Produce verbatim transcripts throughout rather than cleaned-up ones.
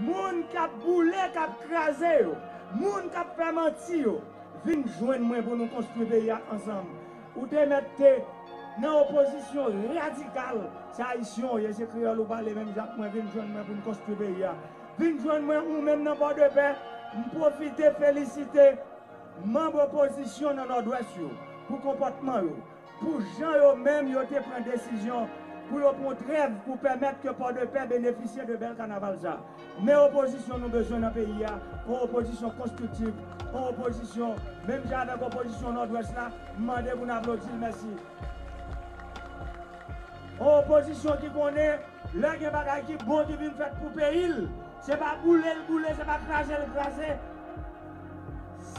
Moun k ap boule, k ap kraze yo, moun k ap fè manti yo, vin jwenn mwen pou nou konstwi peyi a ansanm. Ou te mèt te nan opozisyon radikal, se ayisyen w ye, se kreyòl ou pale menm jan ak mwen, vin jwenn mwen pou n konstwi peyi a. Vin jwenn mwen ou menm nan Pòdepè, m pwofite felisite manm opozisyon nan Nòdwès yo pou konpòtman yo, pou jan yo menm yo te pran desizyon pou yo pran trèv pou pèmèt ke Pòdepè benefisye de bèl kanaval sa. Men opozisyon nou bezwen nan peyi a, yon opozisyon konstriktif, yon opozisyon, menm jan avèk opozisyon Nòdwès la, m mande pou n aplodi l, mèsi. Yon opozisyon ki konnen lè gen bagay ki bon ki vin fèt pou peyi l, se pa boule l boule, se pa kraze l kraze.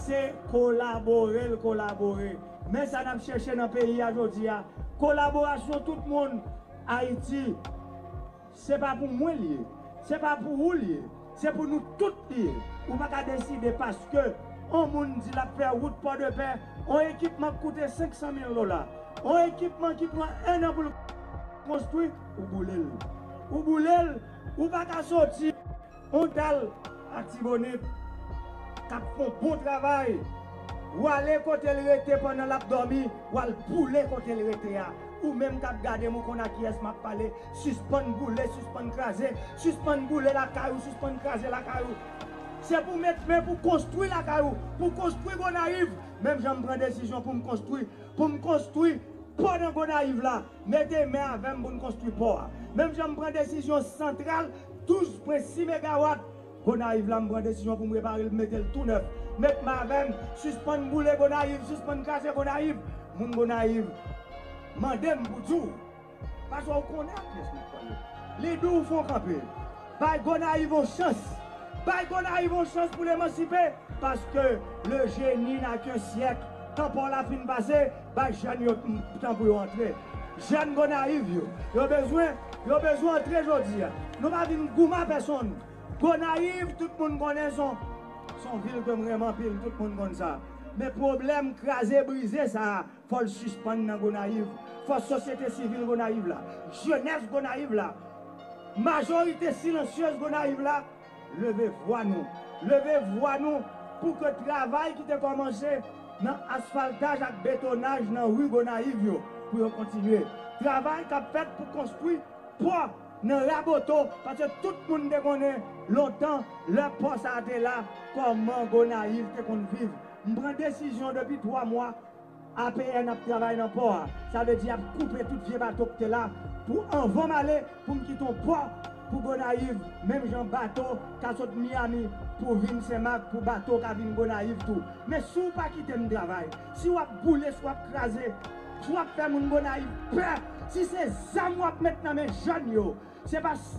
Se kolabore l kolabore. Men sa n ap chèche nan peyi a jodi a. Kolaborasyon tout moun. Ayiti, se pa pou mwen l ye. Se pa pou ou l ye. Se pou nou tout li ye. Ou pa ka deside paske yon moun di l ap fè wout Pòdepè, yon ekipman k koute senk san mil dola, yon ekipman ki pran en an pou l konstwi, ou boule l. Ou boule l, ou pa ka soti yon dal Atibonit k ap fè yon bon travay, w ale kote l rete pandan l ap dòmi, w al boule kote l rete a. Ou menm k ap gade m, ou konn a kiyès m ap pale. Sispann boule, sispann kraze, sispann boule lakay ou, sispann kraze lakay ou. Se pou met men pou konstwi lakay ou, pou konstwi Gonayiv. Menm jan m pran desizyon pou m konstwi, pou m konstwi pò nan Gonayiv la, mete men avè m pou n konstwi pò a. Menm jan m pran desizyon santral douz pwen sis megawat Gonayiv la, m pran desizyon pou m repare l, mete l tou nèf. Met men avè m, sispann boule Gonayiv, sispann kraze Gonayiv. Moun Gonayiv mande m pou di w, paske w konnen ak kiyès m ap pale. Li di w fè w kanpe. Bay Gonayiv yon chans. Bay Gonayiv yon chans pou l emansipe. Paske le génie n'a qu'un siècle. Tan pa w la fin pase, bay jèn yo tan pou yo antre. Jèn Gonayiv yo, yo bezwen, yo bezwen antre jodi a. Nou pa vin goumen a pèsonn. Gonayiv, tout moun konnen se yon, se yon vil ke m renmen anpil, tout moun konn sa. Men pwoblèm kraze brize sa a, fò l sispann nan Gonayiv. Fò sosyete sivil Gonayiv la, jenès Gonayiv la, majorite silansyez Gonayiv la, leve vwa nou. Leve vwa nou pou ke travay ki te kòmanse nan asfaltaj ak betonaj nan ri Gonayiv yo, pou yo kontinye. Travay k ap fèt pou konstwi pò nan Raboto, paske tout moun te konnen lontan, lè pò sa a te la, kòman Gonayiv te konn viv. M pran desizyon depi twa mwa, A P N ap travay nan pò a. Sa vle di y ap koupe tout vye bato k te la pou anvan m ale, pou m kite yon pò pou Gonayiv, menm jan bato ka sot Miami pou vin Senmak, pou bato ka vin Gonayiv tou. Men si w pa kite m travay, si w ap boule, si w ap kraze, si w ap fè moun Gonayiv pè, si se zam w ap met nan men jèn yo, se pa s-,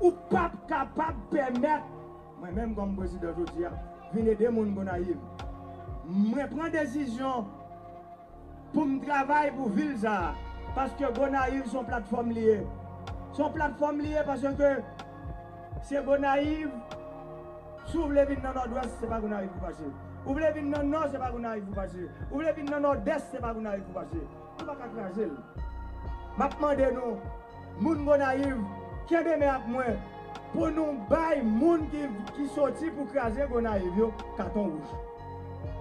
ou p ap kapab pèmèt mwen menm kòm prezidan jodi a, vin ede moun Gonayiv. Mwen pran desizyon pou m travay pou vil sa a, paske Gonayiv se yon platfòm li ye. Se yon platfòm li ye paske se Gonayiv, si w vle vin nan Nòdwès, se pa Gonayiv pou pase. Ou vle vin nan Nò, se pa Gonayiv pou pase. Ou vle vin nan Nòdès, se pa Gonayiv pou pase. Nou pa ka kraze l. M ap mande nou, moun Gonayiv, kenbe men ak mwen pou nou bay moun ki, ki soti pou kraze Gonayiv yo katon wouj.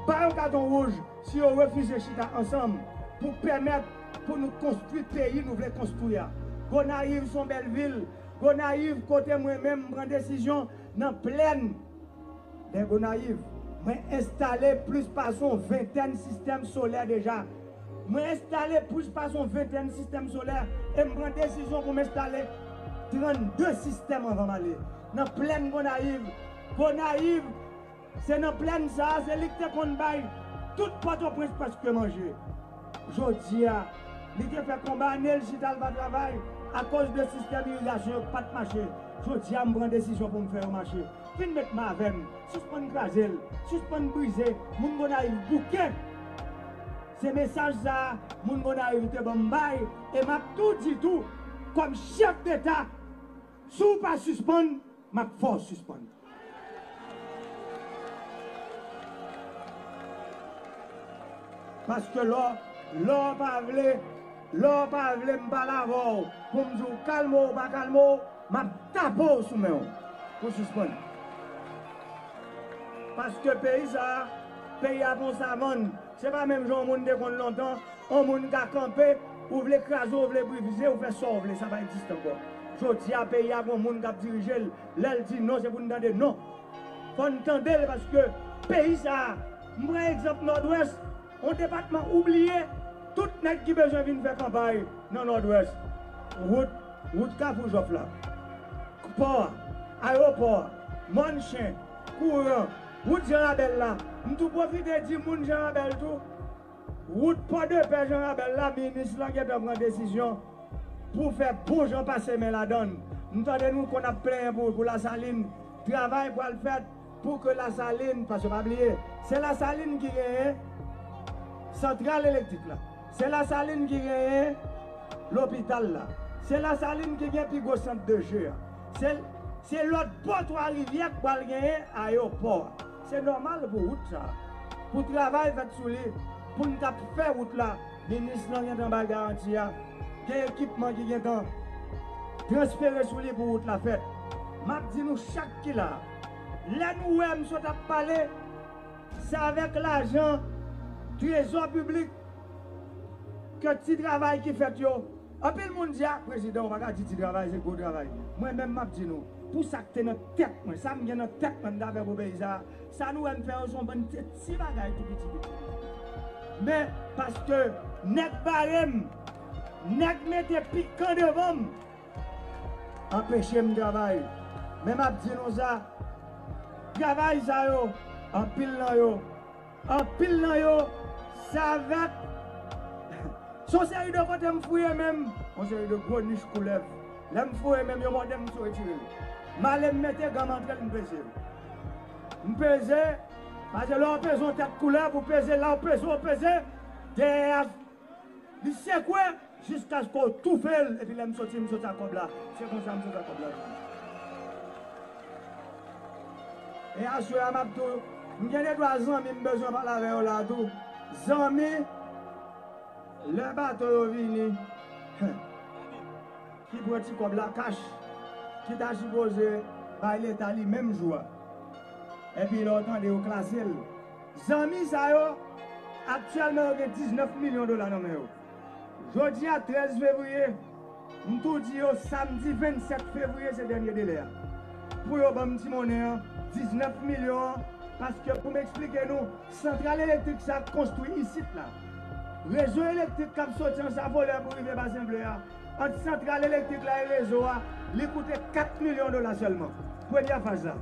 Ba yo katon wouj si yo refize chita ansanm pou pèmèt pou nou konstwi peyi nou vle konstwi a. Gonayiv se yon bèl vil. Gonayiv, kote mwen menm m pran desizyon nan plèn dè Gonayiv. Mwen enstale plis pase yon ventèn sistèm solè deja. Mwen enstale plis pase yon ventèn sistèm solè e m pran desizyon pou m enstale trannde sistèm anvan m ale. Nan plèn Gonayiv, Gonayiv, se nan plèn sa a, se li k te konn bay tout Pòtoprens prèske manje. Jodi a, li te fè konbyen ane l chita l pa travay akoz de sistèm irigasyon yo k pa t mache. Jodi a, m pran desizyon pou m fè yo mache. Vin met men avè m. Sispann kraze l. Sispann brize moun Gonayiv bouke. Se mesaj sa a moun Gonayiv te ban m bay, e m ap tou di tou, kòm chèf deta, si w pa sispann, m ap fè w sispann. Paske lè w, lè w pa vle, lè w pa vle m pale avè w pou m di w kalme w ou pa kalme w, m ap tape w sou men w. Pou sispann. Paske peyi sa a, peyi a pa yon savann. Se pa menm jan yon moun te konn lontan, yon moun ka kanpe, ou vle kraze, ou vle brize, ou fè sa w vle, sa pa egziste ankò. Jodi a, peyi a gon moun k ap dirije l, lè l di non, se pou n tande non. Fò n tande l paske peyi sa a, m pran egzanp Nòdwès, yon depatman oubliye, tout nèg ki bezwen vin fè kanpay nan Nòdwès. Wout, wout Kafou Jòf la, pò a, ayewopò a, Mòn Chen, kouran, wout Jan Rabèl la. M tou pwofite di moun Jan Rabèl tou, wout Pòdepè Jan Rabèl la, minis lan gentan pran desizyon pou fè bon jan pase men ladan l. M tande nou konn ap plenyen pou, pou Lasalin. Travay pral fèt pou ke Lasalin, paske pa bliye, se Lasalin ki genyen santral elektrik la. Se Lasalin ki genyen lopital la. Se Lasalin ki gen pi gwo sant de je a. Se, se lòt bò Twa Rivyè k pral genyen ayewopò a. Se nòmal pou wout sa a, pou travay fèt sou li, pou n t ap fè wout la. Minis lan gentan bay garanti a. Gen ekipman ki gentan transfere sou li pou wout la fèt. M ap di nou chak ki la, lè nou wè m sot ap pale, se avèk lajan trezò piblik ke ti travay ki fèt yo. Anpil moun di, "A, prezidan, ou pa ka di ti travay, se gwo travay." Mwen menm, m ap di nou, pou sa k te nan tèt mwen, sa m gen nan tèt mwen, m ta fè pou peyi sa a, sa nou wè m fè yo, se yon bann ti, ti bagay tou piti piti. Men, paske nèg bare m, nèg mete pikan devan m, anpeche m travay. Men m ap di nou sa, travay sa yo, anpil nan yo, anpil nan yo, se avèk, se yon seri de kote m fouye men m, yon seri de gwo nich koulèv. Lè m fouye men m, yo mòde m, m sou retire l. M ale, m mete gan m antre l, m peze. M peze, paske lè w peze yon tèt koulèv, ou peze la, ou peze, ou peze, dèyè a, li sekwe jiskaske w toufe l, epi lè m soti, m soti ak kòb la. Se konsa m soti ak kòb la. E aswè a, m ap tou, m gen de twa zanmi m bezwen pale avè yo la tou. Zanmi, lè bato yo vini, ki pran ti kòb la kach, ki ta sipoze bay Leta li menm jou a. Epi lè w tande yo klase l. Zanmi sa yo, aktyèlman yo gen diznèf milyon dola nan men yo. Jodi a, trèz fevriye, m tou di yo, samdi vennsèt fevriye se dènye delè a. Pou yo ban m ti monnen an, diznèf milyon an, paske pou m eksplike nou, santral elektrik sa konstwi isit la. Rezo elektrik k ap soti Anse Affoleur pou rive Basen Ble a, ant santral elektrik la e rezo a, li koute kat milyon dola sèlman. Premyè faz la.